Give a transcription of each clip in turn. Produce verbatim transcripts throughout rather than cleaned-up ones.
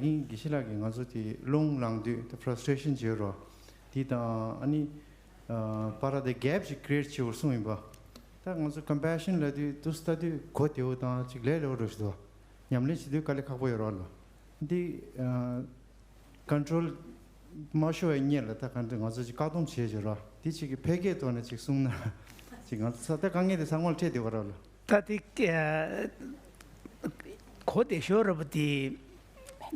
ཡིན། དགེ་བཤེས་ལགས་ཀྱིས་ང་ཚོ་དེ་རླུང་ལངས་དུས་དེ་frustration་བརྗོད་རོགས་དེ་དང་ཨ་ནི་བར་དེ་gap་ཅིག་create་བྱེད་དགོས་གསུངས་ཡིན་པ། ད་ང་ཚོ་compassion་ལབ་དུས་དུས་ལྟ་དུས་གོ་བདེ་བོ་དང་ཅིག་ལས་སླ་བོ་འདྲ་ཞིག་འདུག་ཉམས་ལེན་བྱེད་དུས་དཀའ་ལས་ཁག་པོ་ཡོད་རོགས་ལ། འདི་control་མ་ཤོར་བའི་སྔོན་ལ་ད་ག་འདྲ་ང་ཚོ་ཅིག་བཀག་སྡོམ་བྱེད་བྱེད་རོགས་དེ་ཅིག་གི་ཕལ་སྐད་ཐོག་ནས་ཅིག་གསུངས་ན་ཅིག་ང་ཚོ་ད་དཀའ་ངལ་དེ་ཚང་མ་ལ་འཕྲད་བསྡད་པ་རོགས་ལ། ད་དེ་གོ་བདེ་ཤོས་ར་བ་དེ་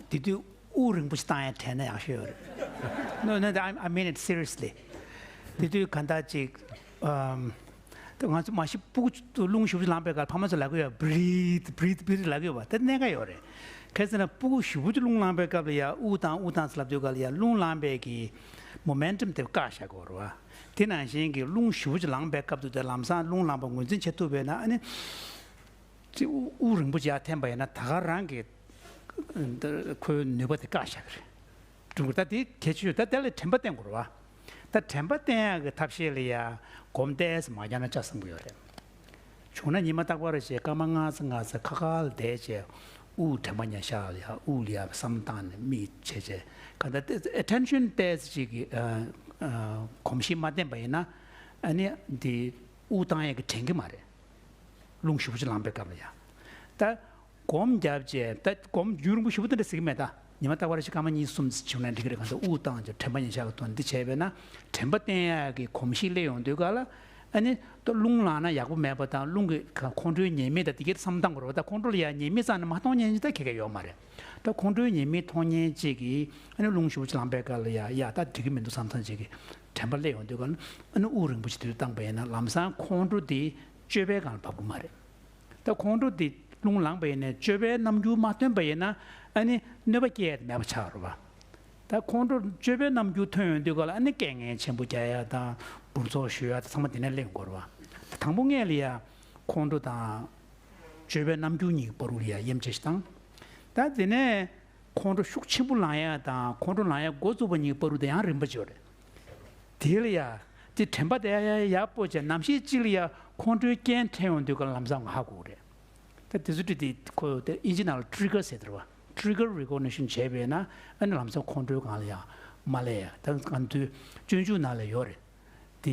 དེ་དུས་དབུགས་རིང་པོ་ཞིག་བཏང་ཡ་དྲན་ན་ཡག་ཤོས་ཡོད་རེད། No, no, I, I mean it seriously. དེ་དུས་ག་འདྲ་ཅིག་ཨམ། ད་ང་ཚོ་མ་གཞི་སྤུ་གུ་རླུང་ཞེ་པོ་ཅིག་ལངས་པའི་སྐབས་ཕ་མ་ཚོ་ལབ་ཀྱི་ཡོད། breathe, breathe, breathe ལབ་ཀྱི་ཡོད་པ་དེ་གནད་འགག་ཡོད་རེད། གལ་སྲིད་ན་སྤུ་གུ་ཞེ་པོ་ཅིག་རླུང་ལངས་པའི་སྐབས་ལ་ཡ་དབུགས་བཏང་དབུགས་བཏང་ཟེར་ལབ་དུས་སྐབས་ལ་ཡ་རླུང་ལངས་པའི་གི་momentum་དེ་བཀག་བཞག་དགོས་རེད་བ། དེ་ནང་བཞིན་གྱི་རླུང་ཞེ་པོ་ཅིག་ལངས་པའི་སྐབས་དུ་དེ་ལམ་སང་རླུང་ལངས་པ་ངོས་འཛིན་བྱེད་ཐུབ་པས་ན་ཨ་ནི། ཅིག་དབུགས་དབུགས་རིང་པོ་ཅིག་ཡར་འཐེན་པ་ཡིན་ན་ད་ག་རང་གི་ཁོའི་ནུས་པ་དེ་བཀག་བཞག་གི་རེད། སྒྲུང་གི་ད་དེ་གལ་ཆེ་ཤོས་ད་དེ་ལ་དྲན་པ་བསྟེན་དགོས་རེད་བ། ད་དྲན་པ་བསྟེན་ཡག་གི་ཐབས་ཤེས་ལ་ཡ་སྒོམ་ཏོག་ཙམ་མ་རྒྱག་ན་ཆ་ཚང་པོ་ཡོད་རེད། བྱུང་ན་ཉི་མ་རྟག་པར་བྱས་སྐར་མ་ལྔ་ཙམ་ལྔ་ཙམ་ཁ་ཁ་ལ་བསྡད་བྱས་དབུགས་དྲན་པ་ཉར་ཤག་ལ་ཡ་དབུགས་ལ་ཡ་བསམ་བཏང་ནས་མིག་ཕྱེ་བྱས་ག་ད་ཏོག་ཙམ་attention་ཏོག་ཙམ་ཅིག་གི་ཨ་ཨ་གོམས་གཤིས་མ་བསྟེན་པ་ཡིན་ན་ཨ་ནི་འདི་དབུགས་བཏང་ཡག་གི་དྲན་གི་མ་རེད། རླུང་ཞེ་པོ་ཅིག་ལངས་པའི་སྐབས་ལ་ཡ། ད་སྒོམ་བརྒྱབ་རྗེས་ད་སྒོམ་རྒྱུན་རིང་པོ་ཞེ་པོ་དེ་འདྲ་ཟེར་གི་མེད་ད། ཉི་མ་རྟག་པར་ཞིག་སྐར་མ་གཉིས་གསུམ་བྱུང་ན་འགྲིག་གི་རེད། གང་ལྟར་དབུགས་བཏང་རྗེས་དྲན་པ་ཉར་ཤག་གི་དོན་འདི་བྱས་པས་ན་དྲན་པ་བསྟེན་ཡག་གི་གོམས་གཤིས་སླེབས་ཡོང་དུས་ག་ལ་ཨ་ནི་ད་རླུང་ལངས་ན་ཡག་པོ་མེད་པ་དང་རླུང་གི་ཁོང་ཁྲོའི་ཉེས་དམིགས་དང་དེ་གའི་བསམ་བཏང་དགོས་རེད་བ། ད་ཁོང་ཁྲོ་ལ་ཡ་ཉེས་དམིགས་བསམ་ནས་མ་མཐོང་མཁན་ཅིག་ད་ག་གེ་ཡོད་མ་རེད། ད་ཁོང་ཁྲོའི་ཉེས་དམིགས་མཐོང་མཁན་ཅིག་གིས་ཨ་ནི་རླུང་ཞེ་པོ་ཅིག་ལངས་པའི་སྐབས་ལ་ཡ་ཡ་ད་འགྲིག་གི་མི་འདུག་བསམ་བཏང་ཅིག་གི་དྲན་པ་སླེབས་ཡོང་དུས་ག་ལ་ཨ་ནི་དབུགས་རིང་པོ་ཞིག་དུས་བཏང་པ་ཡིན་ན་ལམ་སང་ཁོང་ཁྲོ་དེ་སྤྱོད་པའི་སྒང་ལ་བབས་ཀྱི་མ་རེད། ད་ཁོང་ཁྲོ་དེ་རླུང་ལངས་པ་ཡིན་ནའི་སྤྱོད་པའི་རྣམ་འགྱུར་མ་སྟོན་པ་ཡིན་ན་ཨ་ནི་གནོད་པ་སྐྱེལ་ཡ་དེ་མེད་པ་ཆགས་རེད་བ། ད་ཁོང་ཁྲོ་སྤྱོད་པའི་རྣམ་འགྱུར་ཐོན་ཡོང་དུས་ག་ལ་ཨ་ནི་སྐད་ངན་ཆེན་པོ་རྒྱག་ཡ་དང་འབུར་ཚོགས་གཞུ་ཡ་དང་ཚང་མ་དེ་ནས་སླེབས་ཡོང་གི་རེད་བ། ད་དང་པོ་སྔོན་ལ་ཡ་ཁོང་ཁྲོ་དང་སྤྱོད་པའི་རྣམ་འགྱུར་གཉིས་ཀྱི་བར་དུ་ལ་ཡ་དབྱེ་འབྱེད་ཞིག་བཏང་། ད་དེ་ནས་ཁོང་ཁྲོ་ཤུགས་ཆེན་པོ་ལངས་ཡ་དང་ཁོང་ཁྲོ་ལངས་ཡ་འགོ་བཙུགས་པ་གཉིས་ཀྱི་བར་དུ་དེ་ཡང་རིམ་པ་ཅིག་ཡོད་རེད། དེ་ལ་ཡ་དེ་དྲན་པ་དེ་ཡ་ཡ་ཡག་པོ་བྱས་ནམ་ཞིག་ཅིག་ལ་ཡ་ཁོང་ཁྲོའི་རྐྱེན་འཕྲད་ཡོང་དུས་ག་ལམ་སང་ཧ་གོ་གི་རེད། ད་དེ་ཚོ་དེ་དེ་ཁོ་དེ་ཨིན་ཇི་ནང་ལ་ཊི་རི་གར་ཟེར་དེ་རེད་བ། ཊི་རི་གར་རི་ཀོག་ནི་ཤན་བྱས་པས་ན་ཨ་ནི་ལམ་སང་ཁོང་ཁྲོའི་སྒང་ལ་ཡ་མ་སླེབས་ཡ། ད་གང་དུས་སྤྱོད་འཇུག་ནང་ལ་ཡོད་རེད། དེ་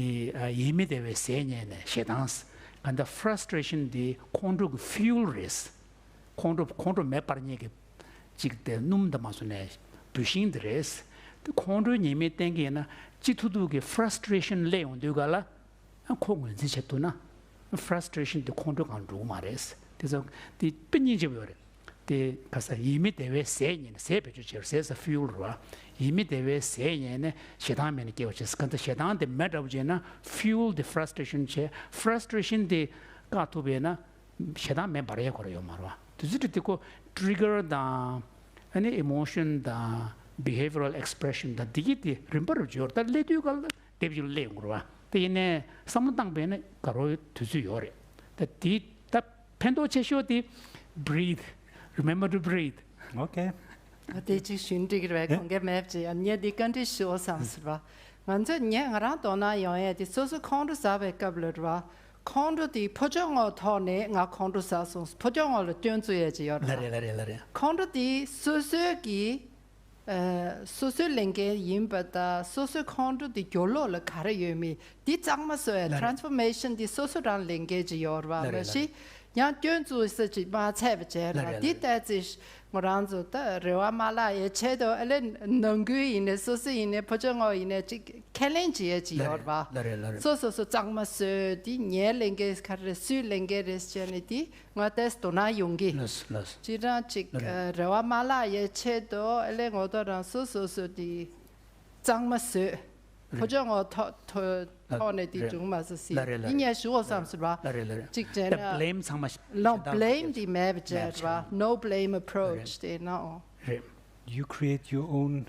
ཡིད་མི་བདེ་བའི་ཟས་རྙེད་ནས་ཞེ་སྡང་། གང་ལྟར་ཕྲ་སི་ཊི་རེ་ཤན་འདི་ཁོང་ཁྲོ་གི་ཕིའུལ་རེད། ཁོང་ཁྲོ་ཁོང་ཁྲོ་མེ་སྤར་མཁན་གྱི་གཅིག་དེ་སྣུམ་དང་མ་སོང་ནས་བུད་ཤིང་དེ་རེད། དེ་ཁོང་ཁྲོའི་ཉེས་དམིགས་བསྟན་གྱི་ཡིན་ན་ཅི་ཐུབ་ཐུབ་ཀྱི་ཕྲ་སི་ཊི་རེ་ཤན་སླེབས་ཡོང་དུས་ག་ལ་ཁོ་ངོས་འཛིན་བྱེད་ཐུབ་ན་ཕྲ་སི་ཊི་རེ་ཤན་དེ་ཁོང་ཁྲོའི་སྒང་འགྲོ་གི་མ་རེད། དེ་ཚོ་དེ་དཔེ་སྙིང་རྗེ་པོ་ཡོད་རེད། དེ་ག་ས་ཡིད་མི་བདེ་བའི་ཟས་རྙེད་ནས་ཟས་བེད་སྤྱོད་བྱེད་རོགས། ཟས་ཟེར་ཕིའུལ་རེད་བ། ཡིད་མི་བདེ་བའི་ཟས་རྙེད་ནས་ཞེ་སྡང་མེད་ནས་སྐྱེ་བ་བྱེད། གང་ལྟར་ཞེ་སྡང་དེ་མེད་འདྲ་པོ་བྱས་ན་ཕིའུལ་དེ་ཕྲ་སི་ཊི་རེ་ཤན་བྱས། ཕྲ་སི་ཊི་རེ་ཤན་དེ་བཀག་ཐུབ་པས་ན་ཞེ་སྡང་མེད་འབར་ཡ་ཁོ་ར་ཡོད་མ་རེད་བ། དེ་ཚོ་དེ་ཁོ་ཊི་རི་གར་དང་ཨ་ནི་ཨི་མོ་ཤན་དང་བི་ཧེ་བི་ཡ་རལ་ཨེག་སི་པི་རེ་ཤན་དང་དེ་གི་དེ་རིམ་པ་རུ་འབྱོར། ད་སླེབས་དུས་ག་ལ་དེབ་ཅིག་ལ་སླེབས་ཡོང་གི་རེད་བ། དེ་ཡིན་ནའི་བསམ་བློ་བཏང་པས་ན་དགའ་རོགས་དུས་ཚོད་ཡོད་རེད། ད་དེ་ད་ཕན་ཐོགས་ཆེ་ཤོས་དེ་breathe, remember to breathe. Okay. ཨ་དེ་གཅིག་ཞུ་འགྲིག་རེད་བས། ཨེ། དགོངས་འགལ་མེད་ཅེས་ཡང་ངས་འདི་བཀའ་འདྲི་ཞུ་བསམ་ཟེར་བ། ང་ཚོས་ངས་ང་རང་དོ་སྣང་ཡོང་ཡས་དེ་སོ་སོ་ཁོང་ཁྲོ་ཟ་བའི་སྐབས་ལ་རེད་བ། ཁོང་ཁྲོ་དེ་ཕོ་ཕྱོགས་ངོ་ཐོག་ནས་ང་ཁོང་ཁྲོ་ཟ་སོང་ཕོ་ཕྱོགས་ངོ་ལ་སྐྱོན་བཙུགས་ཡས་ཅིག་ཡོད་རེད་ལ་བ། རེད་ལ་རེད་ལ་རེད། ཁོང་ཁྲོ་དེ་སོ་སོའི་གི་ཨ་སོ་སོའི་ལས་འགན་ཡིན་པ་དང་སོ་སོའི་ཁོང་ཁྲོ་དེ་སྦྱོར་ཀློག་ལ་ག་རེ་ཡོད་མེད་དེ་གཙང་མ་བཟོ་ཡ་ལ་རེད། ཊེ་རན་སི་ཕོར་མེ་ཤན་དེ་སོ་སོ་རང་ལས་འགན་ཅིག་ཡོད་རེད་བ། ལ་མ་རེད་ལ་གཞི་རེད། ཡང་སྐྱོན་བཙུགས་ས་ཅིག་མ་ཚད་པ་བྱས་རེད་ལ་བ། རེད་ལ་དེ་རེད། ལྟ་ཚེ་ང་རང་ཚོ་ད་རེ་བ་མ་བརླག་ཡའི་ཆེད་དུ་ཨ་ལས་ནང་ཁུལ་ཡིན་ནའི་སོ་སོ་ཡིན་ནའི་ཕོ་ཕྱོགས་ངོ་ཡིན་ནའི་ཅིག་ཁས་ལེན་བྱེད་ཡས་ཅིག་ཡོད་རེད་བ། ལ་རེད་ལ་རེད། སོ་སོ་སོ་གཙང་མ་བཟོས་དེ་ངའི་ལས་འགན་ག་རེ་རེད་སུའི་ལས་འགན་རེད་ཟེར་ནས་དེ་ང་ཏོག་ཙམ་དོ་སྣང་ཡོང་གི། ལགས་སོ་ལགས་སོ། སྤྱིར་བཏང་ཅིག་ལ་རེད། ཨ་རེ་བ་མ་བརླག་ཡའི་ཆེད་དུ་ཨ་ལས་ངོ་ཐོག་རང་སོ་སོ་སོ་དེ་གཙང་མ་བཟོས། ཕོ་ཕྱོགས་ངོ་ཐོག་ཐོག་ཐོག་ནས་དེ་བྱུང་མ་སོང་སྲིད། ལ་རེད་ལ་རེད། འདི་ངས་ཞུ་འོ་བསམ་ཟེར་བ། ལ་རེད་ལ་རེད། གཅིག་བྱས་ན་ད་བྷི་ལེམ་ཚང་མ་ལོ་བྷི་ལེམ་དེ་མེད་པ་བྱས་རེད་བ། No blame approach་དེ་ནོ། རེད། You create your own.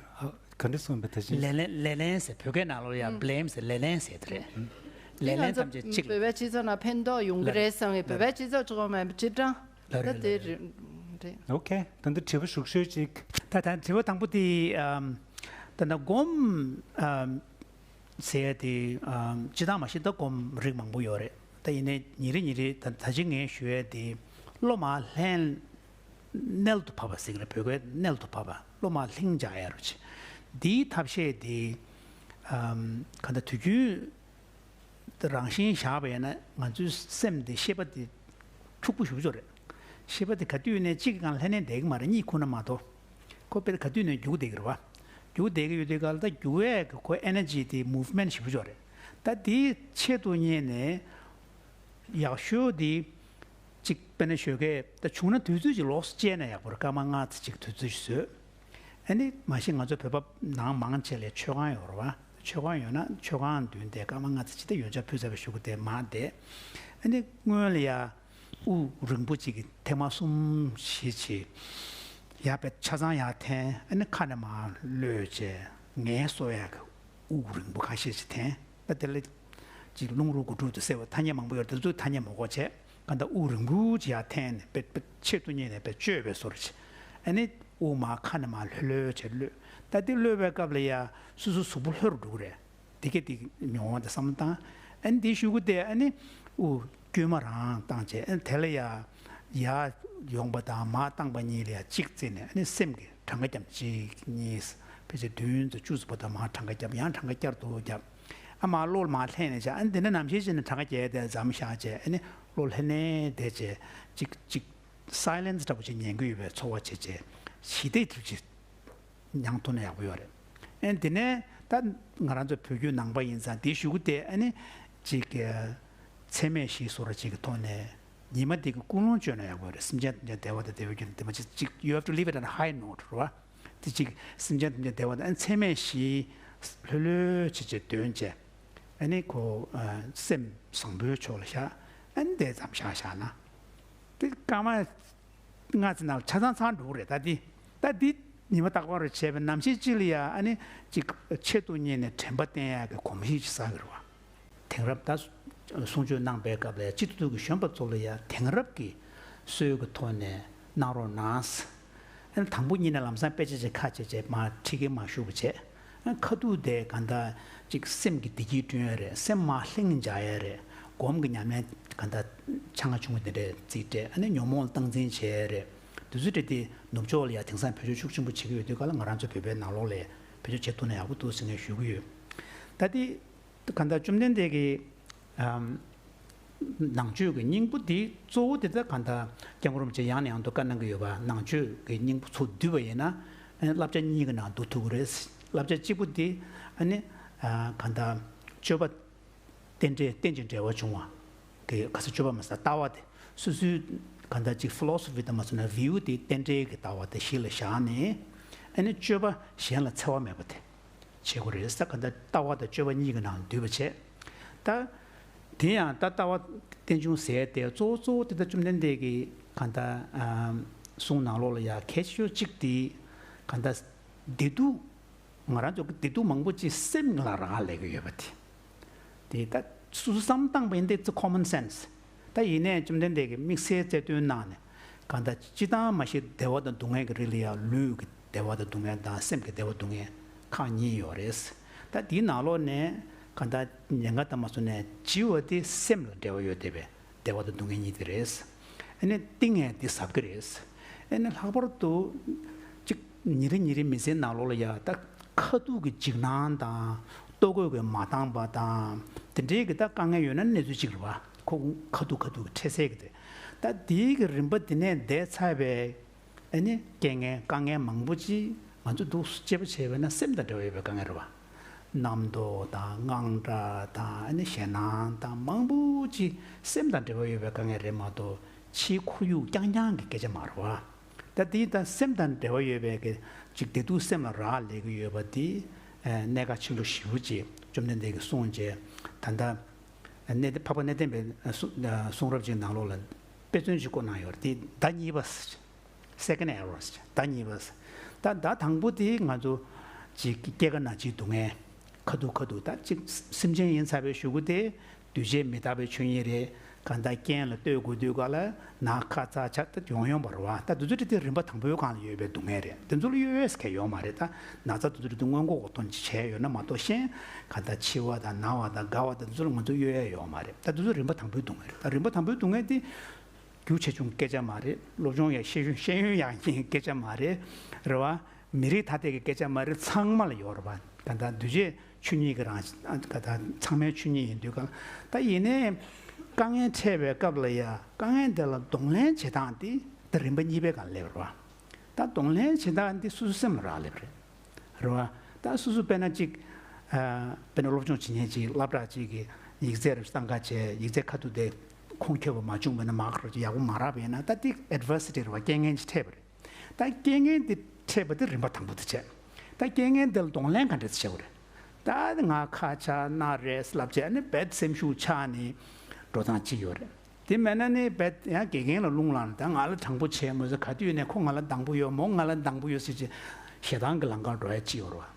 ག་འདྲ་གསུངས་པའི་ད་ཅི། ལེ་ལན་ལེ་ལན་ཟེར་བོད་སྐད་ནང་ལོགས་ཡ་བྷི་ལེམ་ཟེར་ལེ་ལན་ཟེར་དེ་རེད། ལེ་ལན་ཐམས་ཅད་གཅིག་ལ། བོད་པའི་སྤྱི་ཚོགས་ནང་ཕན་ཐོགས་ཡོང་གི་རེད་བསམ་གི། བོད་པའི་སྤྱི་ཚོགས་གཙོ་བོ་མེད་པ་སྤྱིར་བཏང་། ལ་རེད་ད་དེ་ལ་རེད། རེད་རེད། ཨོ་ཁེ། ད་འདི་དྲི་བ་ཞུ་ཤོས་ཅིག་ད་ད་དྲི་བ་དང་པོ་དེ་ཨམ། ད་ད་སྒོམ་ཨམ། ཟེར་ཡ་དེ་ཨམ། སྤྱིར་བཏང་མ་གཞི་ད་སྒོམ་རིགས་མང་པོ་ཡོད་རེད། ད་ཡིན་ནའི་ཉིན་རེ་ཉིན་རེ་ད་ད་ཅི་ངས་ཞུ་ཡ་དེ་སློབ་མ་ལྷན་རྣལ་དུ་ཕབ་པ་ཟེར་གི་རེད། བོད་སྐད་རྣལ་དུ་ཕབ་པ། བློ་མར་ལྷིང་འཇགས་ཡ་རུ་བྱེད། འདིའི་ཐབས་ཤེས་དེ་ཨམ་ག་འདྲ་དུས་རྒྱུན་རང་བཞིན་བཞག་པ་ཡིན་ན་ང་ཚོའི་སེམས་དེ་ཤེས་པ་དེ་འཁྲུག་པོ་ཞེ་པོ་ཅིག་རེད། ཤེས་པ་དེ་ག་དུས་ནས་གཅིག་གི་སྒང་ལྷན་ནེ་བསྡད་ཀྱི་མ་རེད། གཉིད་ཁུག་ན་མ་གཏོགས། ཁོ་དཔེ་ག་དུས་ནས་རྒྱུག་བསྡད་ཀྱི་རེད་བ། རྒྱུག་བསྡད་ཀྱི་ཡོད་དུས་སྒང་ལ་ད་རྒྱུག་ཡས་ཀྱི་ཁོ་ཨེ་ནར་ཇི་དེ་མུབ་མེན་ཊི་ཞེ་པོ་ཅིག་རེད། ད་དེའི་ཆེད་དུ་གཉེར་ནས་ཡག་ཤོས་དེ་གཅིག་དཔེར་ན་ཞོགས་ཀས་ད་བྱུང་ན་དུས་ཚོད་ཅིག་ལོགས་སུ་བཅད་ན་ཡག་པོ་རེད། སྐར་མ་ལྔ་ཙམ་ཅིག་དུས་ཚོད་ཅིག་བཟོས། ཨ་ནི་མ་གཞི་ང་ཚོ་བོད་པ་ནང་མང་ཆེ་ལ་མཆོད་ཁང་ཡོད་རེད་བ། མཆོད་ཁང་ཡོད་ན་མཆོད་ཁང་མདུན་དེ་སྐར་མ་ལྔ་ཙམ་ཅིག་དེ་ཡོན་ཆབ་ཕུལ་ཚར་བའི་གཞུག་གུ་དེ་མར་བསྡད། ཨ་ནི་སྔོན་ལ་ཡ་དབུགས་རིང་པོ་ཅིག་གི་ཐེངས་མ་གསུམ་བཞི་བྱས། ཡར་བས་ཆ་ཚང་ཡར་འཐེན། ཨ་ནི་ཁ་ནས་མར་གློད་བྱས། ངལ་གསོ་ཡག་གི་དབུགས་རིང་པོ་ཁ་ཤས་ཤིག་འཐེན། ད་དེ་ལ་ཅིག་རླུང་རོ་དགུ་ཕྲུག་ཏུ་ཟེར་བ་ཐ་སྙད་མང་པོ་ཡོད་རེད། དེ་ཚོ་ཐ་སྙད་མ་གོ་བྱས། གང་ལྟར་དབུགས་རིང་པོ་ཅིག་ཡར་འཐེན་ནས་དཔེ་དཔེ་ཆེད་དུ་གཉེར་ནས་དཔེ་བཅོས་པའི་བཟོ་འདྲ་ཅིག་ཨ་ནི་དབུགས་མར་ཁ་ནས་མར་ལྷོད་ལྷོད་བྱས་གློད། ད་དེ་གློད་པའི་སྐབས་ལ་ཡ་སོ་སོ་གཟུགས་པོ་ལྷོད་རུ་འགྲོ་གི་རེད། དེ་གས་དེ་མྱོང་བ་དེ་བསམ་བློ་བཏང་། ཨ་ནི་དེའི་གཞུག་གུ་དེ་ཨ་ནི་དབུགས་དཀྱུས་མ་རང་བཏང་བྱས། ཨ་ནི་དེ་ལ་ཡ་ཡར་ཡོང་པ་དང་མར་བཏང་པ་གཉིས་ལ་ཡ་གཅིག་བརྩིས་ནས། ཨ་ནི་སེམས་ཀྱི་གྲངས་ཀ་བརྒྱབ། གཅིག་གཉིས། ཕལ་ཆེར་བདུན་ཙམ་བཅུ་ཙམ་བར་དུ་མར་གྲངས་ཀ་བརྒྱབ། ཡང་གྲངས་ཀ་བསྐྱར་དུ་བརྒྱབ། ཨ་མར་བློ་མར་ལྷན་ནས་བྱས། ཨ་ནི་དེ་ནས་ནམ་ཞིག་ཅིག་ནས་གྲངས་ཀ་བརྒྱད་དེ་མཚམས་བཞག་བྱས། ཨ་ནི་བློ་ལྷན་ནས་བསྡད་བྱས་གཅིག་གཅིག་སའི་ལེན་སི་འདྲ་པོ་ཅིག་ཉན་གྱི་ཡོད་པའི་ཚོར་བ་བྱེད་བྱས། ཞི་བདེ་འདྲ་པོ་ཅིག་མྱང་ཐུབ་ན་ཡག་པོ་ཡོད་རེད། ཨ་ནི་དེ་ནས་ད་ང་རང་ཚོ་བོད་བརྒྱུད་ནང་པ་ཡིན་ཙང་དེའི་གཞུག་གུ་དེ་ཨ་ནི་ཅིག་གི་མཚན་སྨད་བཞི་བཟོ་འདྲ་ཅིག་གི་ཐོག་ནས་ཉི་མ་དེ་གི་ཀུན་སློང་བཅོས་ན་ཡག་པོ་ཡོད་རེད། སེམས་ཅན་ཐམས་ཅད་བདེ་བ་དང་བདེ་བའི་རྒྱུ་དེ་མ་ཅིག་ཅིག you have to leave it on a high note རེད་བ། དེ་ཅིག་སེམས་ཅན་ཐམས་ཅད་བདེ་བ་དང་། ཨ་ནི་མཚན་སྨད་བཞི་ལྷོད་ལྷོད་བྱེད་བྱེད་འདོན་བྱས། ཨ་ནི་ཁོ་ཨ་སེམས་བཟང་པོའི་ཕྱོགས་ལ་བཞག་ཨ་ནི་དེ་ཙམ་བཞག་བཞག་ན། དེ་སྐར་མ་ལྔ་ཙམ་ནང་ཆ་ཚང་ཚང་འགྲོ་གི་རེད། ད་འདི་ད་འདི་ཉི་མ་རྟག་པར་བྱས་པའི་ནམ་ཞིག་ཅིག་ལ་ཡ་ཨ་ནི་ཅིག་ཆེད་དུ་གཉེར་ནས་དྲན་པ་བསྟེན་ཡག་གི་གོམས་གཤིས་ཅིག་བསགས་ཀྱི་རེད་བ། དེང་རབས་ད་གསུང་ཆོས་གནང་པའི་སྐབས་ལ་ཡ་སྤྱི་འཐུས་ཀྱི་གཞོན་པ་ཚོ་ལ་ཡ་དེང་རབས་ཀྱི་སྲོལ་གྱི་ཐོག་ནས་གནང་རོགས་གནང་། ཨ་ནི་དང་པོ་ཉིད་ནས་ལམ་སང་དཔེ་ཆ་ཅིག་ཁ་ཕྱེ་བྱས་མར་ཁྲིད་ཀྱིན་མར་བཞུགས་པ་བྱས། ཨ་ཁ་ཐུག་དེ་གང་ལྟར་ཅིག་སེམས་ཀྱི་བདེ་སྐྱིད་བསྐྲུན་ཡ་རེད། སེམས་མར་ལྷིང་འཇགས་ཡ་རེད། སྒོམ་གྱི་ཉམས་ལེན་གང་ལྟར་ཆ་ང་ཆུང་ངུ་དེ་འདྲས་རྩིས་སྤྲད། ཨ་ནི་ཉོན་མོངས་སྟངས་འཛིན་བྱེད་ཡ་རེད། དེ་ཚོ་འདྲ་དེ་ནུབ་ཕྱོགས་ལ་ཡ་དེང་སང་བེད་སྤྱོད་ཤུགས་ཆེན་པོ་བྱེད་ཀྱི་ཡོད་དུས་སྒང་ལ་ང་རང་ཚོ་བོད་པའི་ནང་ལོགས་ལ་བེད་སྤྱོད་བྱེད་ཐུབ་ན་ཡག་པོ་འདུག་ཟེར་ངས་ཞུ་གི་ཡོད། ད་དེ་གང་ལྟར་བཅོམ་ལྡན་འདས་ཀྱིས་ཨམ་ནང་ཆོས་ཀྱི་སྙིང་པོ་འདི་གཙོ་བོ་དེ་ད་གང་ལྟར་སྐྱབས་མགོན་རིན་པོ་ཆེ་ཡང་ནས་ཡང་དུ་བཀའ་གནང་གི་ཡོད་པ། ནང་ཆོས་ཀྱི་སྙིང་པོ་ཚུར་བསྡུས་པ་ཡིན་ན་ཨ་ནི་བསླབ་བྱ་གཉིས་ཀྱི་ནང་བསྡུ་ཐུབ་ཀྱི་རེད། བསླབ་བྱ་གཅིག་པོ་འདི་ཨ་ནི་ཨ་གང་ལྟར་སྤྱོད་པ་རྟེན་འབྲེལ་རྟེན་ཅིང་འབྲེལ་བར་འབྱུང་བ་གི་ག་ས་སྤྱོད་པ་མ་ཟད་ལྟ་བ་དེ་སོ་སོའི་གང་ལྟར་ཅིག་ཕི་ལོ་སོ་ཕི་དང་མ་སོང་ན་བིའུ་དེ་རྟེན་འབྲེལ་གྱི་ལྟ་བ་དེ་གཞི་ལ་བཞག་ནས་ཨ་ནི་སྤྱོད་པ་གཞན་ལ་འཚེ་བ་མེད་པ་དེ། བྱེད་དགོས་རེད་ཟེར། གང་ལྟར་ལྟ་བ་དང་སྤྱོད་པ་གཉིས་ཀྱི་ནང་འདུས་པ་བྱས། ད་དེ་ཡང་ད་ལྟ་བ་རྟེན་འབྱུང་ཟེར་ཏེ་གཙོ་བོ་གཙོ་བོ་དེ་ད་བཅོམ་ལྡན་འདས་ཀྱི་གང་ལྟར་ཨ་གསུང་ནང་ལོགས་ལ་ཡ་གལ་ཆེ་ཤོས་གཅིག་དེ་གང་ལྟར་བདེ་སྡུག་ང་རང་ཚོ་གི་བདེ་སྡུག་མང་པོ་ཅིག་སེམས་ལ་རག་ལས་ཀྱི་ཡོད་པ་དེ། དེ་ད་སོ་སོ་བསམ་བཏང་པ་ཡིན་ཏེ་it's a common sense། ད་ཡིན་ནའི་བཅོམ་ལྡན་འདས་ཀྱིས་དམིགས་བསལ་རྩལ་འདོན་གནང་ནས་གང་ལྟར་སྤྱིར་བཏང་མ་གཞི་བདེ་བ་དང་སྡུག་བསྔལ་གྱི་རིགས་ལ་ཡང་ལུས་ཀྱི་བདེ་བ་དང་སྡུག་བསྔལ་དང་སེམས་ཀྱི་བདེ་བ་སྡུག་བསྔལ་ཁག་གཉིས་ཡོད་རེད། ད་དེའི་ནང་ལོགས་ནས་གང་ལྟར་ཉེན་ཁ་དང་མ་སོང་ནས་ལྕི་བ་དེ་སེམས་ལ་འབྲེལ་བ་ཡོད་བསྡད་པའི་བདེ་བ་དང་སྡུག་བསྔལ་གཉིས་དེ་རེད། ཨ་ནི་གཏིང་ངེས་དེ་ཟབ་ཀྱི་རེད། ཨ་ནི་ལྷག་པར་དུ་གཅིག་ཉིན་རེ་ཉིན་རེ་མི་ཚེའི་ནང་ལོགས་ལ་ཡ་ད་ཁ་ཐུག་གི་འཇིགས་སྣང་དང་ལྟོ་གོས་ཀྱི་མ་འདང་བ་དང་དེ་འདྲའི་གི་ད་དཀའ་ངལ་ཡོད་ན་གནས་ཚུལ་གཅིག་རེད་བ། ཁོ་ཁ་ཐུག་ཁ་ཐུག་གི་འཕྲད་སའི་གི་དེ། ད་དེའི་གི་རིམ་པ་དེ་ནས་འདས་ཚར་བའི་ཨ་ནི་རྐྱེན་ངན་དཀའ་ངལ་མང་པོ་ཅིག་ང་ཚོ་འདུག་དཔྱད་པ་བྱས་པ་ན་སེམས་དང་འབྲེལ་བ་ཡོད་པའི་དཀའ་ངལ་རེད་བ། རྣམ་རྟོག་དང་དངངས་སྐྲག་དང་ཨ་ནི་ཞེད་སྣང་དང་མང་པོ་ཅིག་སེམས་དང་འབྲེལ་བ་ཡོད་པའི་དཀའ་ངལ་རེད་མ་གཏོགས་ཕྱིའི་ཁོར་ཡུག་རྐྱང་རྐྱང་གི་སྐད་ཆ་མ་རེད་བ། ད་དེ་ད་སེམས་དང་འབྲེལ་བ་ཡོད་པའི་གི་ཅིག་བདེ་སྡུག་སེམས་ལ་རག་ལས་ཀྱི་ཡོད་པ་དེ་ཨ་གནད་འགག་ཆེན་པོ་ཞེ་པོ་ཅིག་བཅོམ་ལྡན་འདས་ཀྱིས་གསུངས་བྱས། ད་ལྟ་གནས་འཕགས་པ་གནས་བརྟན་པའི་གསུང་གསུང་རབ་ཅིག་ནང་ལོགས་ལ་དཔེ་མཚོན་ཅིག་བཀོད་གནང་ཡོད་རེད། དེ་ཟླ་གཉིས་པ། Second arrows ཟླ་གཉིས་པ། ད་ཟླ་དང་པོ་དེ་ང་ཚོ་ཅིག་སྐྱེ་རྒ་ན་འཆིའི་སྡུག་བསྔལ། ཁ་ཐུག་ཁ་ཐུག་ད་ཅིག་སེམས་ཅན་ཡིན་ཚར་བའི་གཞུག་གུ་དེ་འདུས་བྱས་མི་རྟག་པའི་ཆོས་ཉིད་རེད། གང་ལྟར་རྐྱེན་ལ་ལྟོས་དགོས་དུས་ག་ལ་ན་ཁ་ཚ་ཆ་ད་ཡོང་ཡོང་བ་རེད་བ། ད་དེ་ཚོ་དེ་རིམ་པ་དང་པོའི་སྒང་ལ་ཡོད་པའི་སྡུག་བསྔལ་རེད། དེ་ཚོ་ལ་གཡོལ་ཡས་གང་ཡོད་མ་རེད། ད་ན་ཚ་དེ་ཚོ་དེ་སྔོན་འགོག་གི་དོན་ཅིག་བྱས་ཡོད་ན་མ་གཏོགས་གཞན་གང་ལྟར་འཆི་བ་དང་ན་བ་དང་རྒ་བ་དང་དེ་ཚོ་ལ་ང་ཚོ་གཡོལ་ཡས་ཡོད་མ་རེད། ད་དེ་ཚོ་རིམ་པ་དང་པོའི་སྡུག་བསྔལ་རེད། ད་རིམ་པ་དང་པོའི་སྡུག་བསྔལ་དེ་རྒྱུ་ཆེ་ཆུང་སྐད་ཆ་མ་རེད། སློབ་སྦྱོང་ཡག་ཤེས་ཡོན་ཤེས་ཡོན་ཡག་ཉེས་སྐད་ཆ་མ་རེད། རེད་བ། མི་རིགས་ཐ་དད་ཀྱི་སྐད་ཆ་མ་རེད། ཚང་མ་ལ་ཡོད་རེད་པ། ག་ད་འདུས་བྱས་ཆོས་ཉིད་ཀྱི་རང་བཞིན། ག་ད་ཚང་མའི་ཆོས་ཉིད་ཡིན་དུས་ག་ལ། ད་ཡིན་ནའི་དཀའ་ངལ་འཕྲད་པའི་སྐབས་ལ་ཡ། དཀའ་ངལ་དེ་ལ་གདོང་ལེན་བྱེད་སྟངས་དེ་ད་རིམ་པ་གཉིས་པའི་སྒང་སླེབས་རེད་པ། ད་གདོང་ལེན་བྱེད་སྟངས་འདི་སོ་སོའི་སེམས་ལ་རག་ལས་པ་རེད། རེད་བ། ད་སོ་སོ་དཔེར་ན་གཅིག་ཨ། དཔེར་ན་སློབ་སྦྱོང་བྱེད་མཁན་གཅིག་སློབ་གྲྭ་གཅིག་གི་ཡིག་ཚད་རེ་བཏང་ག་བྱས། ཡིག་ཚད་ཁ་ཐུག་དེ་ཁུངས་འཁྱོལ་བ་མ་བྱུང་བ་ན། མར་ཀ་རེ་ཡག་པོ་མ་རག་པ་ཡིན་ན། ད་དེ་adversity རེད་བ། རྐྱེན་ངན་ཅིག་འཕྲད་པ་རེད། ད་རྐྱེན་ངན་དེ་འཕྲད་པ་དེ་རིམ་པ་དང་པོ་དེ་བྱས། ད་རྐྱེན་ངན་དེ་ལ་གདོང་ལེན་ག་འདྲ་ཅིག་བྱེད་དགོས་རེད། ད་ང་ཁ་ཆག་ན་རེད་ལབ་བྱས་ནས་རྦད་སེམས་ཤུགས་ཆག་ནས་འགྲོ་སྟངས་གཅིག་ཡོད་རེད། དེ་མེད་ན་ནི་རྦད་ཡང་དགེ་རྒན་ལ་རླུང་ལངས་ནས། ད་ང་ལ་དྲང་པོ་བྱས་མོ་ཟེར། ག་དུས་ནས་ཁོ་ང་ལ་སྡང་པོ་ཡོད། མོ་ང་ལ་སྡང་པོ་ཡོད་ཟེར་བྱས་ཞེ་སྡང་གི་ལམ་ཁར་འགྲོ་ཡ་གཅིག་ཡོད་རེད་བ།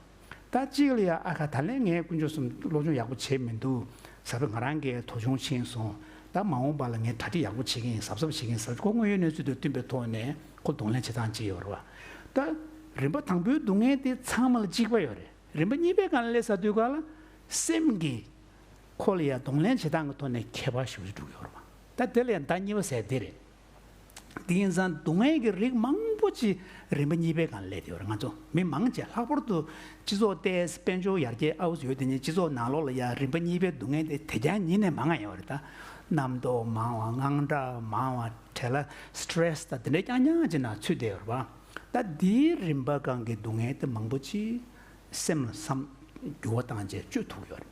ད་གཅིག་ལ་ཡ། ཨ་ཁ། ད་ལན་ངས་དཀོན་མཆོག་གསུམ་སློབ་སྦྱོང་ཡག་པོ་བྱས་མི་འདུག་ཟེར་བ། ང་རང་གིས་དོ་སྣང་ཕྱིན་སོང་། ད་མ་འོངས་པ་ལ་ངས་གྲ་སྒྲིག་ཡག་པོ་བྱེད་ཀྱི་ཡིན། གཟབ་གཟབ་བྱེད་ཀྱི་ཡིན་ཟེར། ཁོ་དངོས་ཡོད་གནས་ཚུལ་དང་བསྟུན་པའི་ཐོག་ནས་ཁོ་གདོང་ལེན་བྱེད་སྟངས་གཅིག་ཡོད་རེད་བ། ད་རིམ་པ་དང་པོའི་སྡུག་བསྔལ་དེ་ཚང་མ་ལ་གཅིག་པ་ཡོད་རེད། རིམ་པ་གཉིས་པའི་སྒང་ལ་སླེབས་ཚར་དུས་ག་ལ། སེམས་ཀྱིས་ཁོ་ལ་ཡ་གདོང་ལེན་བྱེད་སྟངས་ཀྱི་ཐོག་ནས་ཁྱད་པར་ཞེ་པོ་ཅིག་འགྲོ་གི་ཡོད་རེད་བ། ད་དེ་ལ་ཡང་ཟླ་གཉིས་པ་ཟེར་དེ་རེད། དེ་ཡིན་ཙང་སྡུག་བསྔལ་གྱི་རིགས་མང་པོ་ཅིག་རིམ་པ་གཉིས་པའི་སྒང་སླེབས་ཡོད་རེད། ང་ཚོ་མི་མང་ཆེ། ལྷག་པར་དུ་སྤྱི་ཚོགས་ཏོག་ཙམ་དཔལ་འབྱོར་ཡར་རྒྱས་ཨའུ་ཙམ་ཡོད་དེ་ནས་སྤྱི་ཚོགས་ནང་ལོགས་ལ་ཡ་རིམ་པ་གཉིས་པའི་སྡུག་བསྔལ་དེ་དེ་རྐྱང་ཉིད་ནས་མང་ང་ཡོད་རེད། ད་རྣམ་རྟོག་མང་བ། དངངས་སྐྲག་མང་བ། བྲེལ་བ། སི་ཊེ་རེ་སི་དང་དེ་འདྲའི་རྐྱང་རྐྱང་ཅིག་ནང་ཚུད་བསྡད་ཡོད་རེད་པ། ད་འདིའི་རིམ་པ་སྒང་གི་སྡུག་བསྔལ་དེ་མང་པོ་ཅིག་སེམས་ལ་བསམ། འགྱུར་བ་བཏང་བྱས་བཅོས་ཐུབ་ཡོད་རེད།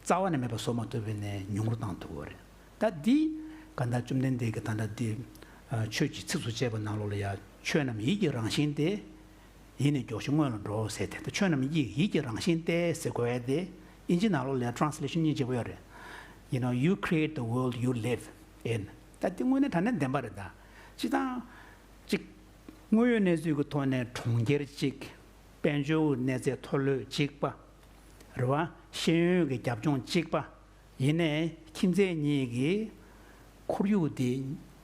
རྩ་བ་ནས་མེད་པ་བཟོ་མ་ཐུབ་པས་ནས་ཉུང་རུ་བཏང་ཐུབ་ཀྱི་རེད། ད་འདི་ག་ད་བཅོམ་ལྡན་འདས་ཀྱིས་ད་ལྟ་འདི་ཆོས་ཀྱི་ཚིགས་སུ་བཅད་པ་ནང་ལོགས་ལ་ཡ། ཆོས་རྣམས་ཡིད་ཀྱི་རང་བཞིན་ཏེ། ཡིད་ནི་མགྱོགས་ཤིང་སྔོན་ལ་འགྲོ་ཟེར་ཏེ། ད་ཆོས་རྣམས་ཡིད། ཡིད་ཀྱི་རང་བཞིན་ཏེ་ཟེར་དགོས་ཡ་དེ་ཨིན་ཇི་ནང་ལོགས་ལ་ཡ་translation གཉིས་བྱེད་པ་ཡོད་རེད། You know, you create the world you live in. ད་འདི་དངོས་གནས་དྲང་གནས་བདེན་པ་རེད། ད་སྤྱིར་བཏང་གཅིག་དངོས་ཡོད་གནས་ཚུལ་གྱི་ཐོག་ནས་གྲོང་ཁྱེར་གཅིག་དཔལ་འབྱོར་གནས་ཚད་མཐོ་ལོས་གཅིག་པ། རེད་བ། ཤེས་ཡོན་གྱི་རྒྱབ་ལྗོངས་གཅིག་པ། ཡིན་ནའི་ཁྱིམ་མཚེས་གཉིས་ཀྱི་ཁོར་ཡུག་དེ་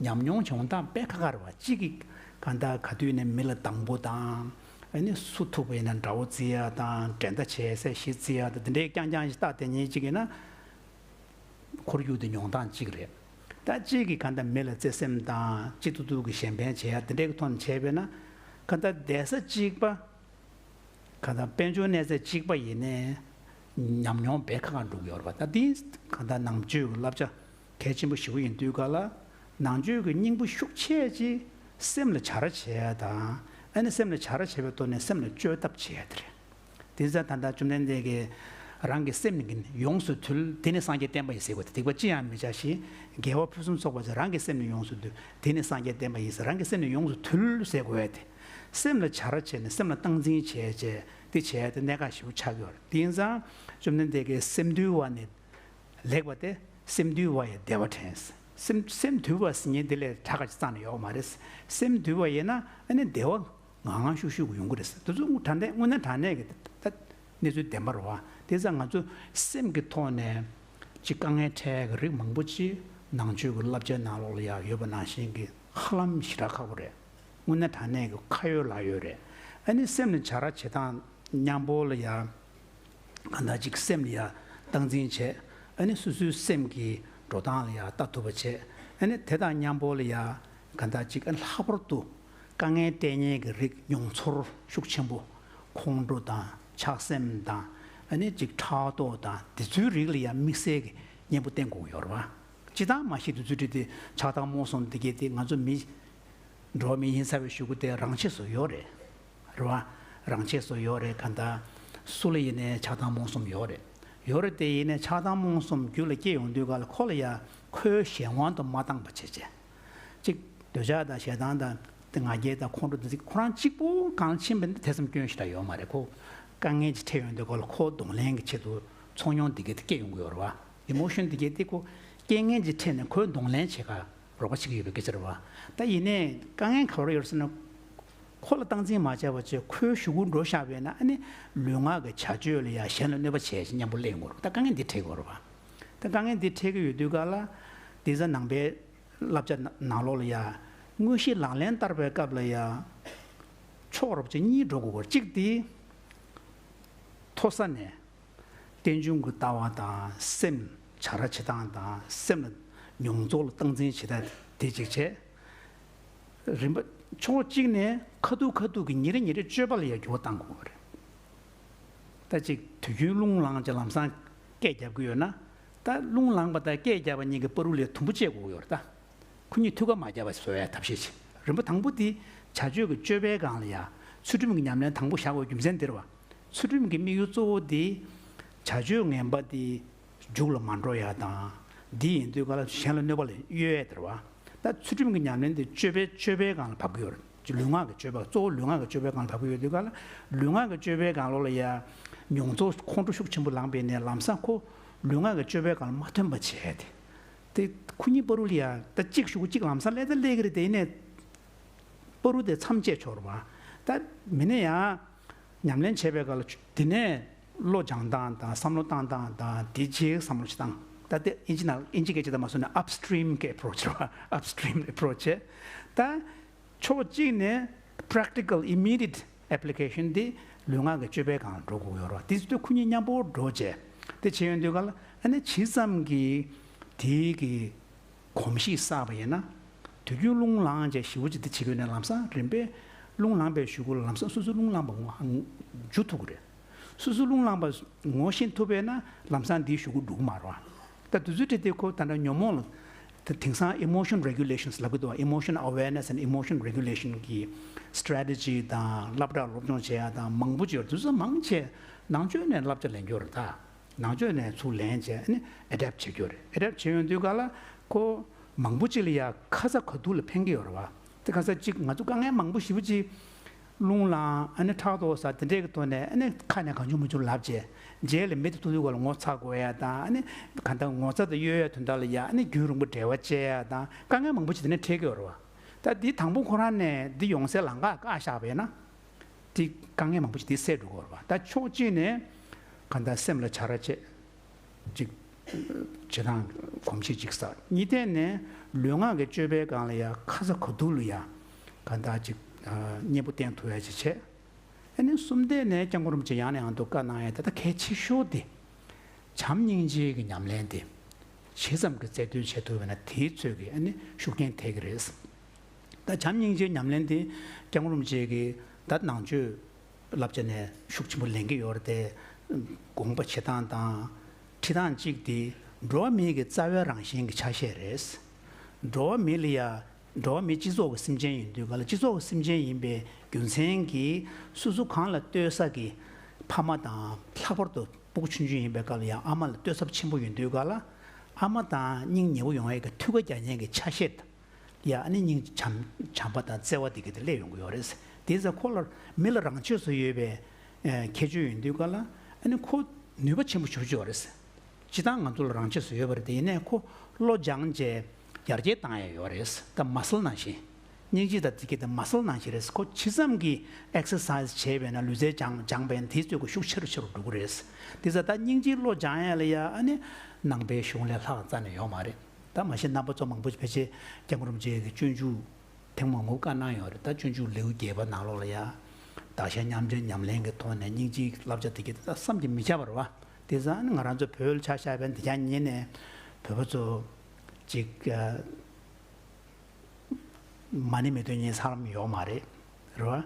ཉམས་མྱོང་བྱུང་སྟངས་དཔེ་ཁག་ཁག་རེད་བ། གཅིག་གིས་གང་ལྟར་ག་དུས་ནས་མི་ལ་སྡང་པོ་དང་། ཨ་ནི་སུ་ཐུག་པ་ཡིན་ན་དགྲ་བོ་བརྩི་ཡ་དང་། འགྲན་ཟླ་བྱེད་སའི་གཞི་བརྩི་ཡ་དང་། དེ་འདྲའི་རྐྱང་རྐྱང་ཞིག་ལྟ། དེ་ཉིད་གཅིག་ཡིན་ན་ཁོར་ཡུག་དེ་མྱོང་སྟངས་གཅིག་རེད། ད་གཅིག་གིས་གང་ལྟར་མི་ལ་བརྩེ་སེམས་དང་། གཅིག་ཏུ་ཏུ་གི་གཞན་ཕན་བྱེད་ཡ་དེ་འདྲའི་གི་ཐོག་ནས་བྱས་པས་ན། གང་ལྟར་བསྡད་ས་གཅིག་པ། གང་ལྟར་དཔལ་འབྱོར་གནས་ཚད་གཅིག་པ་ཡིན་ནའི་ཉམས་མྱོང་དཔེ་ཁག་ཁག་འགྲོ་གི་ཡོད་རེད་བ། ད་འདི་གང་ལྟར་ནང་ཆོས་ཀྱི་བསླབ་བྱ་གལ་ཆེན་པོ་ཞེ་པོ་ཡིན་དུས་ག་ལ། ནང་ཆོས་ཀྱི་སྙིང་པོ་ཤུགས་ཆེ་ཅིག་སེམས་ལ་བྱ་ར་བྱེད་ཡ་དང་། ཨ་ནི་སེམས་ལ་བྱ་ར་བྱེད་པའི་ཐོག་ནས་སེམས་ལ་བཅོས་ཐབས་བྱེད་ཡ་དེ་རེད། དེ་ཙང་ད་ལྟ་བཅོམ་ལྡན་འདས་ཀྱིས་རང་གི་སེམས་ནི་ཡོངས་སུ་དུལ། དེ་ནི་སངས་རྒྱས་བསྟན་པ་ཡིན་ཟེར་དགོས་ཏེ། སྡིག་པ་ཅི་ཡང་མི་བྱ་ཞིང་། དགེ་བ་ཕུན་སུམ་ཚོགས་པར་བྱ། རང་གི་སེམས་ནི་ཡོངས་སུ་དུལ། དེ་ནི་སངས་རྒྱས་བསྟན་པ་ཡིན་ཟེར། རང་གི་སེམས་ནི་ཡོངས་སུ་དུལ་ཟེར་དགོས་ཏེ། སེམས་ལ་བྱ་ར་བྱས་ནས་སེམས་ལ་སྟངས་འཛིན་བྱས་བྱས་དེ་བྱས་ཏེ་གནད་འགག་ཞེ་པོ་ཆགས་ཀྱི་ཡོད་རེད། དེ་ཡིན་ཙང་བཅོམ་ལྡན་འདས་ཀྱིས་སེམས་དུལ་བ་ནི་ལེགས་པ་སྟེ། སེམས་དུལ་བ་ཡིས་བདེ་བ་དྲན། སེམས་སེམས་དུལ་བ་ཟེར་མཁན་དེ་ལས་དྲག་ག་ཅིག་རྩ་ནས་ཡོད་མ་རེད། སེམས་དུལ་བ་ཡིན་ན་ཨ་ནི་བདེ་བ་ངང་ངང་ཤུགས་ཤུགས་ཀྱིས་ཡོང་གི་རེད། དེ་ཚོ་དངོས་དྲང་གནས་དངོས་གནས་དྲང་གནས་ཀྱི་ད་གནས་ཚུལ་བདེན་པ་རེད་བ། དེ་ཙང་ང་ཚོ་སེམས་ཀྱི་ཐོག་ནས་ཅིག་དཀའ་ངལ་འཕྲད་ཀྱི་རིགས་མང་པོ་ཅིག་ནང་ཆོས་ཀྱི་བསླབ་བྱའི་ནང་ལོགས་ལ་ཡང་ཡོད་པ་ནང་བཞིན་གྱི་ཧ་ལམ་ཞེ་དྲག་ཁག་པོ་རེད། དངོས་གནས་དྲང་གནས་ཀྱི་ཁ་ཡོད་ལག་ཡོད་རེད། ཨ་ནི་སེམས་ལ་བྱ་ར་བྱེད་སྟངས་མཉམ་པོ་ལ་ཡང་གང་ལྟར་ཅིག་སེམས་ལ་ཡང་སྟངས་འཛིན་བྱས། ཨ་ནི་སོ་སོའི་སེམས་ཀྱི་འགྲོ་སྟངས་ལ་ཡང་ལྟ་ཐུབ་པ་བྱས། ཨ་ནི་དེ་དང་མཉམ་པོ་ལ་ཡང་གང་ལྟར་ཅིག་ཨ་ནི་ལྷག་པར་དུ་དཀའ་ངལ་འཕྲད་མཁན་གྱི་རིགས་མྱོང་ཚོར་ཤུགས་ཆེན་པོ། ཁོང་ཁྲོ་དང་ཆགས་སེམས་དང་། ཨ་ནི་ཅིག་ཕྲག་དོག་དང་དེ་ཚོའི་རིགས་ལ་ཡང་དམིགས་བསལ་གྱི་གཉེན་པོ་བསྟེན་དགོས་ཀྱི་ཡོད་རེད་བ། སྤྱིར་བཏང་མ་གཞི་དེ་ཚོའི་རིགས་དེ་ཆགས་སྡང་རྨོངས་གསུམ་དེ་གས་དེ་ང་ཚོ་མི་འགྲོ་བ་མི་ཡིན་ས་བའི་ཤུགས་ཀྱིས་དེ་རང་ཆས་སུ་ཡོད་རེད། རེད་བ། རང་ཆས་སུ་ཡོད་རེད། གང་ལྟར་སུ་ལ་ཡིན་ནའི་ཆགས་སྡང་རྨོངས་གསུམ་ཡོད་རེད། ཡོད་རེད་དེ། ཡིན་ནའི་ཆགས་སྡང་རྨོངས་གསུམ་རྒྱུད་ལ་སྐྱེས་ཡོང་དུས་ག་ལ་ཁོ་ལ་ཡ་ཁོའི་གཞན་དབང་དུ་མ་བཏང་པ་བྱས་བྱས། གཅིག་འདོད་ཆགས་དང་ཞེ་སྡང་དང་དེ་ང་རྒྱལ་དང་ཁོང་ཁྲོ་དེ་ཚོ་ཁོ་རང་གཅིག་པུ་གང་ཕྱིན་པ་ནི་ཐེ་ཚོམ་སྐྱོན་ཞེ་དྲག་ཡོད་མ་རེད། ཁོ་དཀའ་ངལ་ཅིག་འཕྲད་ཡོང་དུས་ག་ལ་ཁོ་གདོང་ལེན་གྱི་ཆེད་དུ་ཚོར་སྣང་དེ་གས་དེ་སྐྱེ་ཡོང་གི་ཡོད་རེད་བ། ཨི་མོ་ཤོན་དེ་གས་དེ་ཁོ་རྐྱེན་ངན་ཅིག་འཕྲད་ནས་ཁོའི་གདོང་ལེན་བྱེད་ག་རོགས་པ་བྱེད་ཀྱི་ཡོད་པའི་སྐད་ཆ་རེད་བ། ད་ཡིན་ནའི་དཀའ་ངལ་ག་པར་ཡོད་ཟེར་ན། ཁོ་ལ་སྟངས་འཛིན་མ་བྱས་པ་བྱས་ཁོའི་གཞུག་གུ་འགྲོ་བཞག་པས་ན། ཨ་ནི་ལུས་ངག་གི་བྱ་སྤྱོད་ལ་ཡང་གཞན་ལ་གནོད་པ་བྱས་ཤིང་མཉམ་པོ་སླེབས་ཡོང་གི་རེད། ད་དཀའ་ངལ་འདི་འཕྲད་ཀྱི་ཡོད་རེད་བ། ད་དཀའ་ངལ་འདི་འཕྲད་ཀྱི་ཡོད་དུས་ག་ལ། དེ་ཚོ་ནང་པའི་བསླབ་བྱ་ནང་ལོགས་ལ་ཡང་དངོས་གཞི་ལག་ལེན་བསྟར་བའི་སྐབས་ལ་ཡང་ཕྱོགས་རོབ་ཅིག་གཉིས་འགྲོ་དགོས་པ། གཅིག་དེ་མཐོ་ས་ནས། རྟེན་འབྱུང་གི་ལྟ་བ་དང་སེམས་བྱ་ར་བྱེད་སྟངས་དང་སེམས་ལ་མྱོང་ཚོར་ལ་སྟངས་འཛིན་བྱེད་སྟངས་དེ་གཅིག་བྱས། རིམ་པ་ ཕྱོགས་གཅིག་ནས་ཁ་ཐུག་ཁ་ཐུག་གི་ཉིན་རེ་ཉིན་རེ་སྤྱོད་པ་ལ་ཡང་འགྱུར་བ་གཏང་དགོས་པ་རེད། ད་ཅིག་དུས་རྒྱུན་རླུང་ལངས་ཀྱི་ལམ་སང་སྐད་རྒྱབ་ཀྱི་ཡོད་ན། ད་རླུང་ལངས་པ་དང་སྐད་རྒྱབ་པ་གཉིས་ཀྱི་བར་དུ་ལ་དུམ་བུ་བཅད་དགོས་ཀྱི་ཡོད་རེད་ད། ཁོ་གཉིས་ཐུག་ག་མ་རྒྱབ་པ་བཟོ་ཡ་ཐབས་ཤེས་བྱེད། རིམ་པ་དང་པོ་དེ་བྱ་སྤྱོད་ཀྱི་སྤྱོད་པའི་སྒང་ལ་ཡ། ཚུལ་ཁྲིམས་ཀྱི་ཉམས་ལེན་དང་པོ་བཞག་དགོས་རྒྱུ་མཚན་དེ་རེད་བ། ཚུལ་ཁྲིམས་ཀྱི་དམིགས་ཡུལ་གཙོ་བོ་དེ་བྱ་སྤྱོད་ངན་པ་དེ་མཇུག་ལ་མ་འགྲོ་ཡ་དང་། འདི་ཡིན་དུས་ག་ལ་གཞན་ལ་གནོད་པ་ལ་གཡོལ་ཡ་དེ་རེད་བ། ད་ཚུལ་ཁྲིམས་ཀྱི་ཉམས་ལེན་དེ་སྤྱོད་པའི་སྤྱོད་པའི་སྒང་ལ་བབས་ཀྱི་ཡོད་རེད། ཅིག་ལུས་ངག་གི་སྤྱོད་པ་གཙོ་བོ་ལུས་ངག་གི་སྤྱོད་པའི་སྒང་ལ་བབས་ཀྱི་ཡོད་དུས་ག་ལ། ལུས་ངག་གི་སྤྱོད་པའི་སྒང་ལོགས་ལ་ཡ། མྱོང་ཚོར་ཁོང་ཁྲོ་ཤུགས་ཆེན་པོ་ལངས་པས་ནས་ལམ་སང་ཁོ་ལུས་ངག་གི་སྤྱོད་པའི་སྒང་ལ་མ་ཐོན་པ་བྱས་ཏེ། དེ་ཁོ་གཉིས་བར་དུ་ལ་ཡ་ད་གཅིག་གཞུག་གཅིག་ལམ་སང་སླེབས་ད་སླེབས་ཀྱི་རེད། དེ་ནས་བར་དུ་དེ་མཚམས་བཅད་ཆོག་རེད་བ། ད་མི་ནས་ཡ། ཉམས་ལེན་བྱས་པའི་སྐབས་ལ་དེ་ནས་བློ་སྦྱང་སྟངས་དང་བསམ་བློ་བཏང་སྟངས་དང་དེ་རྗེས་བསམ་བློ་ཞིག་བཏང་། ད་དེ་ཨིན་ཇི་ནང་ཨིན་ཇི་སྐད་ཆ་དང་མ་སོང་ན་upstream་གི་approach་རེད་བ། Upstream approach་བྱས། ད་ཕྱོགས་གཅིག་ནས་practical immediate application་དེ་ལུས་ངག་གི་སྤྱོད་པའི་སྒང་ལ་འགྲོ་དགོས་ཡོད་རེད་བ། དེ་ཚོ་ཁོ་གཉིས་མཉམ་པོ་འགྲོ་བྱས། དེ་བྱས་ཡོང་དུས་ག་ལ་ཨ་ནི་ཇི་ཙམ་གྱིས་དེའི་གི་གོམས་གཤིས་བསགས་པ་ཡིན་ན། དུས་རྒྱུན་རླུང་ལངས་བྱས་ཞེ་པོ་ཅིག་དེ་བྱེད་དགོས་ན་ལམ་སང་རིམ་པས་རླུང་ལངས་པའི་གཞུག་གུ་ལ་ལམ་སང་སོ་སོ་རླུང་ལངས་པ་ངོ་འཇུ་ཐུབ་ཀྱི་རེད། སོ་སོ་རླུང་ལངས་པ་ངོ་ཤེས་ཐུབ་པས་ན་ལམ་སང་འདིའི་གཞུག་གུ་འགྲོ་གི་མ་རེད་བ། ད་དུས་ཚོད་དེ་ཁོ་ད་ལྟ་ཉོན་མོངས་ལ་དེ་དེང་སང་emotion regulations་ལབ་ཀྱི་འདུག་བ། Emotion awareness and emotion regulation་གི་strategy་དང་སློབ་གྲྭ་སློབ་སྦྱོང་བྱེད་ཡ་དང་མང་པོ་ཅིག་ཡོད་རེད། དུས་ཚོད་མང་ཆེ་ནང་ཆོས་ནས་བསླབ་བྱ་ལེན་རྒྱུ་རེད་ད། ནང་ཆོས་ནས་ཚུར་ལེན་བྱས་ཨ་ནི་adapt་བྱེད་རྒྱུ་རེད། adapt་བྱེད་ཡོང་དུས་ག་ལ་ཁོ་མང་པོ་ཅིག་ལ་ཡ་ཁ་ཚ་ག་སྡུག་ལ་ཕན་གྱི་ཡོད་རེད་བ། དེ་ཁ་ཚ་གཅིག་ང་ཚོ་དཀའ་ངལ་མང་པོ་ཞེ་པོ་ཅིག་རླུང་ལངས་ཨ་ནི་ཕྲག་དོག་ཟ་དེ་འདྲས་ཀྱི་ཐོག་ནས་ཨ་ནི་ཁ་ནས་གང་བྱུང་མང་བྱུང་ལབ་བྱས་རྗེས་ལ་མི་དེ་ཐུག་དུས་ག་ལ་ངོ་ཚ་དགོས་ཡ་དང་ཨ་ནི་གང་ལྟར་ངོ་ཚ་དང་གཡོལ་ཡ་དོན་དག་ལ་ཡ་ཨ་ནི་རྒྱུན་རིང་པོ་འབྲེལ་བ་བཅད་ཡ་དང་དཀའ་ངལ་མང་པོ་ཅིག་དེ་ནས་འཕྲད་ཀྱི་ཡོད་རེད་བ། ད་འདི་དང་པོ་ཁོ་རང་ནས་འདི་ཡོང་སའི་ལམ་ཁ་བཀག་བཞག་པ་ཡིན་ན། དེ་དཀའ་ངལ་མང་པོ་ཞིག་དེ་སེལ་འགྲོ་གི་ཡོད་རེད་བ། ད་ཕྱོགས་གཅིག་ནས་གང་ལྟར་སེམས་ལ་བྱ་ར་བྱེད་ཅིག་བྱེད་སྟངས་གོམས་གཤིས་ཅིག་བསགས། གཉིས་ཐད་ནས་ལུས་ངག་གི་སྤྱོད་པའི་སྒང་ལ་ཡ་ཁ་ཚ་ག་སྡུག་ལ་ཡ་གང་ལྟར་ཅིག་ཨ་གཉེན་པོ་བསྟེན་ཐུབ་ཡ་ཅིག་བྱས། ཨ་ནི་གསུམ་ཐད་ནས་སྐྱབས་མགོན་རིན་པོ་ཆེ་ཡང་ནས་ཡང་དུ་བཀའ་གནང་ཡ་དེ་ད་གལ་ཆེ་ཤོས་དེ་བྱམས་སྙིང་རྗེ་གི་ཉམས་ལེན་དེ་ཇི་ཙམ་གྱི་རྩལ་འདོན་བྱེད་ཐུབ་པ་ན་དེའི་ཚོད་ཀྱི་ཨ་ནི་ཤུགས་རྐྱེན་ཐེབས་ཀྱི་རེད། ད་བྱམས་སྙིང་རྗེའི་ཉམས་ལེན་དེ་སྐྱབས་མགོན་རིན་པོ་ཆེ་གིས་ད་ནང་ཆོས་བསླབ་བྱ་ནས་ཤུགས་ཆེན་པོ་ལེན་གྱི་ཡོད་རེད་དེ། དགོངས་པ་བཞེས་སྟངས་དང་ཁྲིད་སྟངས་གཅིག་དེ་འགྲོ་བ་མིའི་གི་རྩ་བའི་རང་བཞིན་གྱི་ཆ་ཤས་རེད། འགྲོ་བ་མི་ལ་ཡ་འགྲོ་བ་མི་སྤྱི་ཚོགས་ཀྱི་སེམས་ཅན་ཡིན་དུས་ག་ལ་སྤྱི་ཚོགས་ཀྱི་སེམས་ཅན་ཡིན་པའི་རྒྱུ་མཚན་གྱིས་སོ་སོ་གང་ལ་ལྟོས་ས་གི་ཕ་མ་དང་ལྷག་པར་དུ་སྤུ་གུ་ཆུང་ཆུང་ཡིན་པའི་སྐབས་ལ་ཡང་ཨ་མ་ལ་ལྟོས་ས་ཆེན་པོ་ཡོད་དུས་ག་ལ་ཨ་མ་དང་སྙིང་ཉེ་བོ་ཡོང་ཡས་ཀྱི་ཐུགས་ཁ་རྒྱག་མཁན་གྱི་ཆ་ཤས་དང་། ཡ་ཨ་ནི་སྙིང་བྱམས་བྱམས་པ་དང་བརྩེ་བ་དེ་ག་དེ་སླེབས་ཡོང་གི་ཡོད་རེད། དེ་ཚེ་ཁོ་ལ་མི་ལ་རང་ཆས་སུ་ཡོད་པའི་ཨ་ཁྱད་ཆོས་ཡོད་དུས་ག་ལ་ཨ་ནི་ཁོ་ནུས་པ་ཆེན་པོ་ཞེ་པོ་ཅིག་ཡོད་རེད། སྤྱིར་བཏང་ང་ཚོ་ལ་རང་ཆས་སུ་ཡོད་པ་རེད་དེ་ཡིན་ནའི་ཁོ་བློ་སྦྱངས་བྱས་ཡར་རྒྱས་བཏང་ཡ་ཡོད་རེད། ད་མ་སལ་ནང་བཞིན། སྙིང་རྗེ་དང་དེ་ག་དེ་མ་སལ་ནང་བཞིན་རེད། ཁོ་ཇི་ཙམ་གྱིས་ཨེག་སར་སའི་ཛི་བྱས་པས་ན་ལུས་རྩལ་སྦྱངས་སྦྱངས་པས་ན་དེའི་ཚོད་ཀྱི་ཤུགས་ཆེ་རུ་ཆེ་རུ་འགྲོ་གི་རེད། དེ་ཚེ་ད་སྙིང་རྗེའི་བློ་སྦྱང་ཡ་ལ་ཡ་ཨ་ནི་ནང་པའི་གཞུང་ལས་ལྷག་རྩ་ནས་ཡོད་མ་རེད། ད་མ་གཞི་རྣམ་པ་ཚོ་མང་པོ་ཕལ་ཆེར་སྐྱབས་མགོན་རིན་པོ་ཆེ་གི་སྤྱོད་འཇུག་ཐེངས་མང་པོ་བཀའ་གནང་ཡོད་རེད། ད་སྤྱོད་འཇུག་ལེའུ་བརྒྱད་པ་ནང་ལོགས་ལ་ཡ་བདག་གཞན་མཉམ་བརྗེའི་ཉམས་ལེན་གྱི་ཐོག་ནས་སྙིང་རྗེའི་བསླབ་བྱ་དེ་ག་ད་བསམ་གྱིས་མི་ཁྱབ་པ་རེད་བ། དེ་ཙང་ང་རང་ཚོ་བོད་ལ་ཆ་བཞག་པའི་འདི་རྒྱ་ཉིན་ནས་བོད་པ་ཚོ་ཅིག་མ་ཎི་མི་འདོན་མཁན་ས་ལམ་ཡོད་མ་རེད། རེད་བ།